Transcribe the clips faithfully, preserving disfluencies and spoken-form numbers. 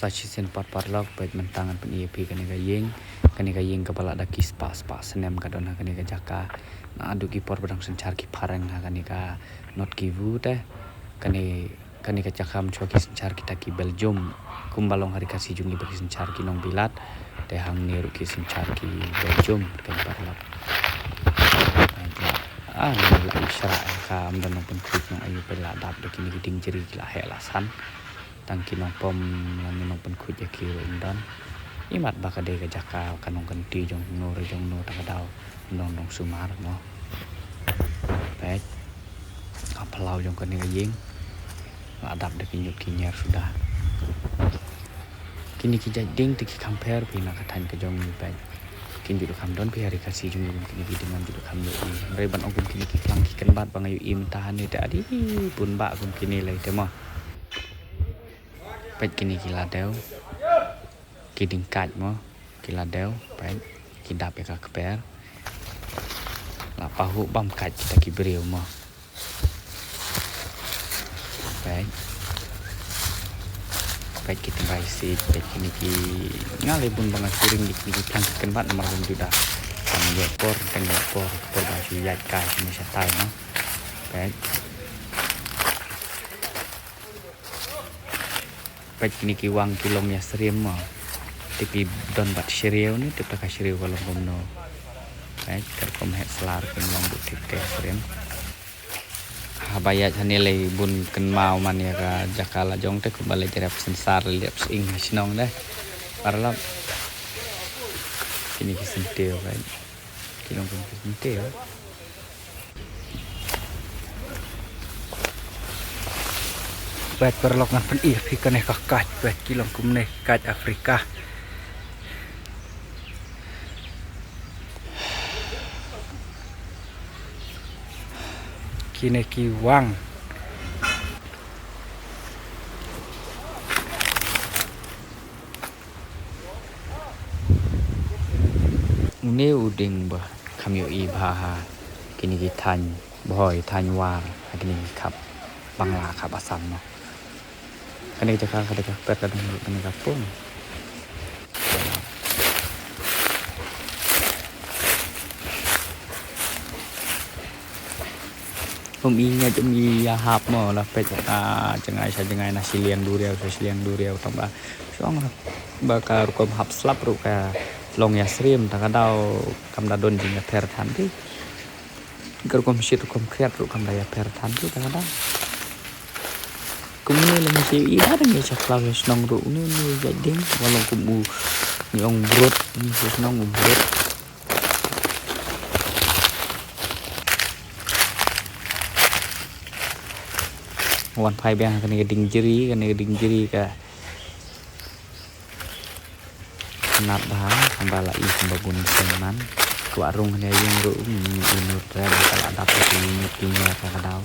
Sa shisien pat paralok, peit mynta ngan pyni ïa phi kane ka ïing, kane ka ïing kaba la da ki spah spah snem ka don ha kane ka jaka. Naduh ki por ba dang synshar ki phareng ha kane ka Notkivu te. Kane, kane ka jaka mynshwa ki synshar kita ki Belgium. Kumba long ha ri Khasi jong ngi ba ki synshar ki nong Bilat. Te hangne ruh ki synshar ki Belgium, kane paralok. Ah, ngi la ïa shrah ïa ka, ym don nongpynkhuid nong aïu, peit la dap da kine ki dieng jri ki la heh la san. Tang ki nongpom lane nongpynkhuid ïa ki ruh ym don. Imat ba ka dei ka jaka ka nongkynti jong no re jong no, ta ka daw ym don nongsumar mo. Peit ka phyllaw jong kane ka ïing. La dap da ki ñiut ki ñiar suda. Kine ki jait dieng te ki kham pher phi na ka thaiñ ka jong ngi, peit. Kin ju da kham don phi ha ri Khasi jong ngi kum kine ki dieng, ngam ju da kham ïohi. Hynrei ban ong kum kine ki phlang ki kynbat ba nga ïohi mynta hangne te adi bun bah kum kine lei te mo. Peit kine ki la dew. Ki dieng kait mo. Ki la dew, peit. Ki dap ïa ka kper. La pahuh bam kait kita ki briew mo. Peit. Peit ki tynrai siej, peit kine ki, nga lei bun ba nga shu ring ïa kine ki phlang ki kynbat namar bun ju da tang ïoh por, tang ïoh por, por ba shu ïaid kai kine shatai mo. Peit. Peit kine ki wang ki long ïasyriem mo. Te ki don bad shriew ne, te ka shriew ka long kumno. Peit, ka rukom heh sla ruh kim long bad ki ka syriem. Haba ïaid hangne lei bun kynmaw man ïa ka jaka la jong te kumba lei jrep synsar lei lep sying ha shnong de. Paralok. Kine ki syntiew, peit. Ki long kum ki syntiew. Peit paralok, ngan pyni ïa phi kane ka kait, peit ki long kumne, kait Afrika. Kine ki wang. Une u dieng ba kham ïohi bha ha kine ki thaiñ Bhoi, thaiñ War, ha kine ki khap Bangla, khap Assam mo. Kane ka jaka ka dei ka kper, ka dang ruh kane ka pung. Um i ngeit, um i ïahap mo, la peit, ah, jngai sha jngai, na shiliang duriaw sha shiliang duriaw, tang ba shong ba ka rukom hap slap ruh ka long ïasyriem, ta ka daw kam da don jingïapher than te. Ka rukom shit rukom khriat ruh kam da ïapher than te, ta ka daw. Kumne lei ngi shu i ha dang ïa sha khlaw sha shnong ruh, une une ïa dieng, wa long kum u, ngi ong brut, ngi sha shnong u brut. Wan phai biang kane ka dieng jri, kane ka dieng jri ka nat bha, kumba la i kumba bun bun man. Kwah rung kane ïing ruh, um, i nur tre, ka la dap ki ñiut ki ñiar ka daw.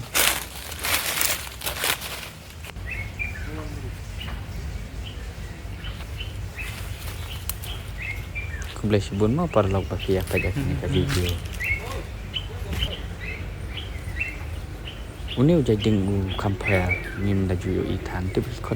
Khublei shibun mo paralok ba phi ïa peit ïa kane ka video. Une u jait dieng u kham pher, ngim da ju ïohi than, tip khot